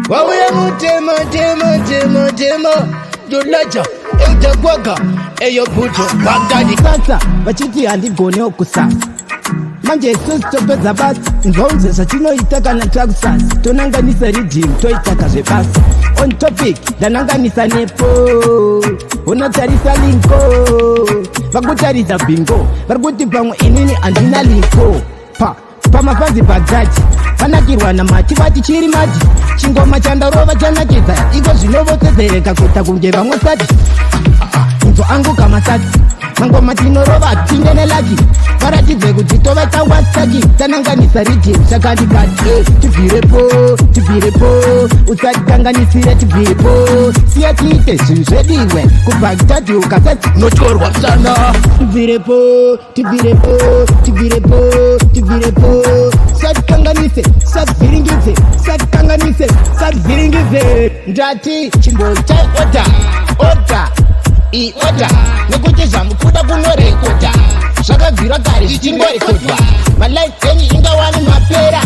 Wauya mutema tema tema tema dolaja eudakwaga eyo bhuto Baghdadi. Sasa vachiti handigonewo kusasa, manje isusu topedza basa. Nzwaunze zvatinoita kana takusasa, tonanganisa riddim, toitaka zvebasa. On topic, ndananganisa nepo unotarisa linko, vakutarisa bingo, vari kuti pamwe inini handina liko pa pamafanzi Baghdadi vanakirwa namati, vati chiri mati chingoma chandarova chanakidza iko zvinovotedzereka kuita kunge vamwe sati nzo angu kamasati. Mangoma tinorova tinde nelucky, varatidze kuti tovaita wasaki. Tananganisa riddim chakandikati, tibvirepo, tibvirepo, usatikanganisire, tibvirepo, siya tiite zvinhu zvediwe kuBaghdadi ukasati Notyorwa sana. Tibvirepo, tibvirepo, tibvirepo, tibvirepo, satikanganise, sativhiringidze, satikanganise, sativhiringidze. Ndati chimboitai order, order, iorder, nekuti zvamukuda kunorekodha zvakabvira kare zvichingorekodwa. Malife enyu ingawani mapera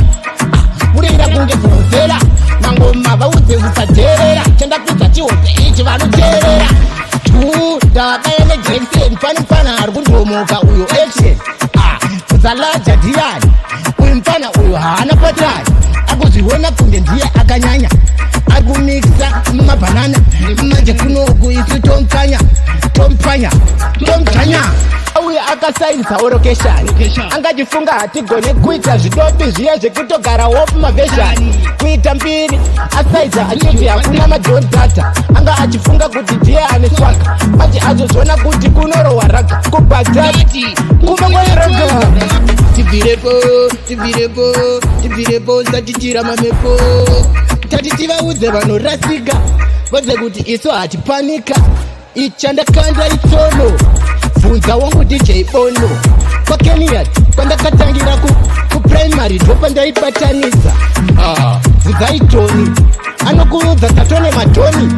murira kunge vhuvhuzela. Mangoma vaudze usadherera, chandapedza chihombe ichi vanoteerera tu. Ndabaya neJackson, pane mufana ari kundomoka uyo action. Ah, kudzalaja ndiani uyu mufana uyu? Haana patani, akuzviona kunge ndiye akanyanya, ari kumikisa mabhanana. Manje kunoku isu tomupfanya, tomupfanya, tomupfanya. Uye akasainza orokeshani, angachifunga hatigone kuita zvidobi zviya zvekutogara wopu mavheshani kuita mbiri. Asaidza achiti hakuna madon data, anga achifunga kuti ndiye ane swagger, manje azozviona kuti kunorohwa ragga kuBaghdadi kumba kweragga. Tibvirepo, tibvirepo, tibvirepo, usatichira mamepo. Tati tivaudze vanorasika, vadze kuti isu hatipanika. Ichandakanda itsono, bvunza wangu DJ Bono kwaKeniat kwandakatangira kuprimary ndopandaibatanidza. Ah, bvunzai Toni, anokuudza tatone madhoni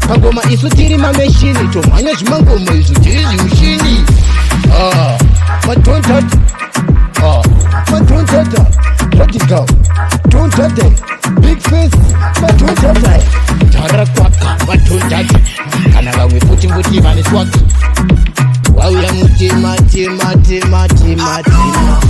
pangoma. Isu tiri mameshini, tomhanya zvimangoma izvo tiri zvimushini. Ah, madontata, ah, madontata radical dontate big face madontata tarakwaka madontata kana vamwe futi futi vane swagger. Wauya mutema tema tema tema tema.